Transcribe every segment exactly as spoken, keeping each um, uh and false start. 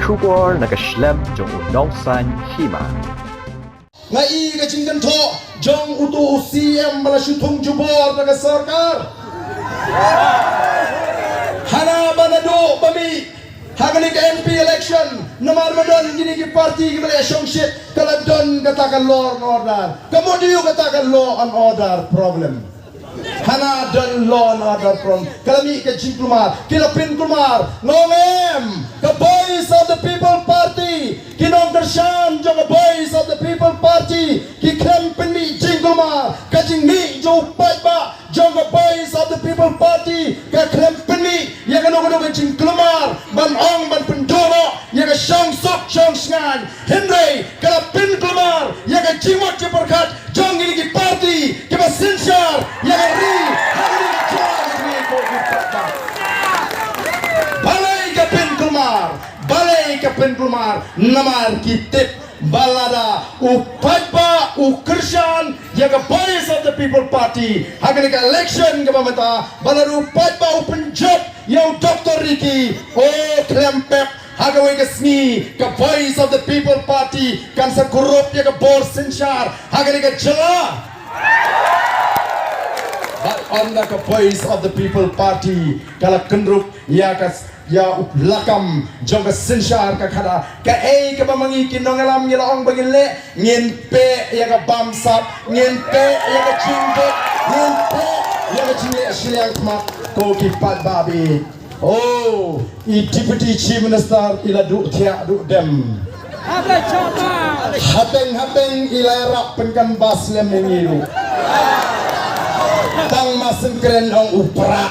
Khubor na ka shlem jong u Nongsaiñ Hima. Nga i ka jingkynthoh jong uto u C M ba la shu thung jubor da ka sorkar. Hana ba naduh ba mih ha kane ka M P election, namar ba don kine ki party kiba la shongshit, ka la don kata ka law and order. Ka mut aïu kata ka law and order problem? Hana don law and order problem. Ka la mih ka jingkulmar, ki la pynkulmar. Nga ong em, ka Voice of the People Party, ki nongkyrshan jong ka Voice of the People Party, ki khlem pynmih jingkulmar. Ka jingmih jong u paidbah jong ka Voice of the People Party ka khlem pynmih ïa kano kano ka jingkulmar ban ong ban pynduh noh ïa ka shongsuk shongshngaiñ. Hynrei ka la pynkulmar ïa ka jingmut jingpyrkhat jong kine ki party kiba synshar ïa ka ri ha kane ka jylla jong ngi, ko ki paidbah. Balei ka pynkulmar? Balei ka pynkulmar? Namar ki tip ba lada u paidbah u kyrshan ïa ka Voice of the People Party ha kane ka election kaba mynta, ba lada u paidbah u pynjop ïa u Doctor Ricky, o khlem pep, ha kawei ka sngi ka Voice of the People Party kan sa kurup ïa ka bor synshar ha kane ka jylla. Bad ynda ka Voice of the People Party ka la kynrup ïa ka, ïa u lakam jong ka synshar, ka khadar, kaei kaba ma ngi ki nongïalam ngi la ong ba ngin leh? Ngin peh ïa ka bamsap, ngin peh ïa ka jingduk, ngin peh ïa ka jingleh shiliang khmat, ko ki paidbah. Oh, i Deputy Chief Minister i la duh thiah duh dem. Hapdeng hapdeng i la ïarap pynkan bas lem u ngi ruh. Tang ma sngewkren ong u prah.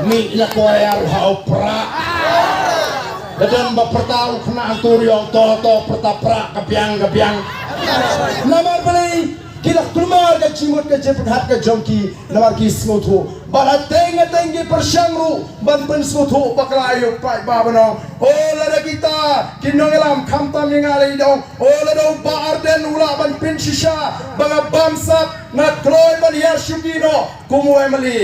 Mih na koyar ha u prah. Ka don ba pyrta u khynnah hangto ruh ong to to pyrta prah ka biang ka biang. Namar balei? Ki la kulmar ka jingmut ka jingpyrkhat ka jong ki namar ki sngewthuh. Bad hateng hateng ki pyrshang ruh ban pynsngewthuh bakla ïa u paidbah ban ong, o lada kita ki nongïalam, khamtam ïa nga lei dong, o lada u Bah Ardent u lah ban pynshisha ba nga bamsap, nga kloi ban hiar shuki noh kum u M L A.